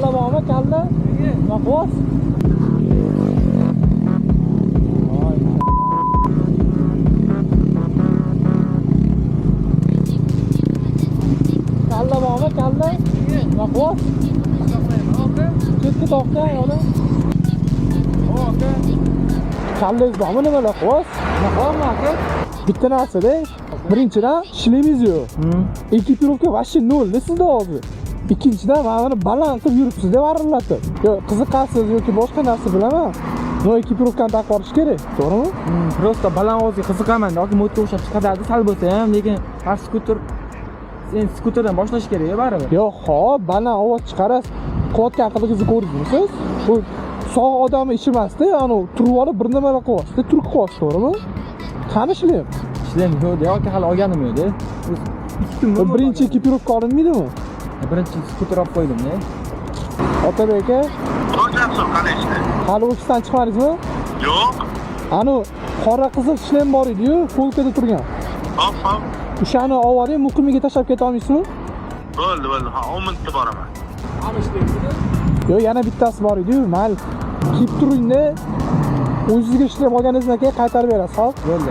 Kalla bormi, kalla? Nima qilyapsiz? Voy. Kalla bormi, kalla? Nima qilyapsiz? Chetga toqqa, yo'li. Kallangiz bormi, nimalar qilyapsiz? Nima qilyapman, aka? Bitta narsada, birinchidan shlemingiz yo'q. Ekipirovka вообще nolda sizda hozir. Ikkinchidan mana buni baland qilib yuribsiz-da varillatib. Yo, qiziqasiz yoki boshqa narsa bilaman. Но ekipirovkani taqib olish kerak, to'g'rimi? Просто baland ovozga qiziqaman, yoki motga o'xshab chiqadi sal bo'lsa ham, lekin har skuter sen skuterdan boshlash kerak baribir. Yo'q, hop, baland ovoz chiqarasiz. Qilayotgan qilig'ingizni ko'rdingizmi siz? Bu sog' odamni ishi emas-da, anavi turib olib bir nimalar qilyapsiz, turk qilyapsiz, to'g'rimi? Qani shlem? Shlem yo'q, yoki hali olganim yo'q-da. 2 kun Bu birinchi ekipirovka olinmaydimi? Birinchi skuter olib qo'ydim-da. Otabek aka, Qo'yapsiz, qani ishda? Hali ofisdan chiqmadingizmi? Yo'q. Anu qora qizil shlem bor edi-yu, polkada turgan. Hop, hop. O'shani olib oling, muqimiga tashlab keta olmaysizmi? Bo'ldi, bo'ldi. Ha, 10 minutda boraman. Yo'q, yana bittasi bor edi-yu, mayli. Kiyib turingda, o'zingizga shlem olganingizdan keyin qaytarib berasiz, hop? Bo'ldi.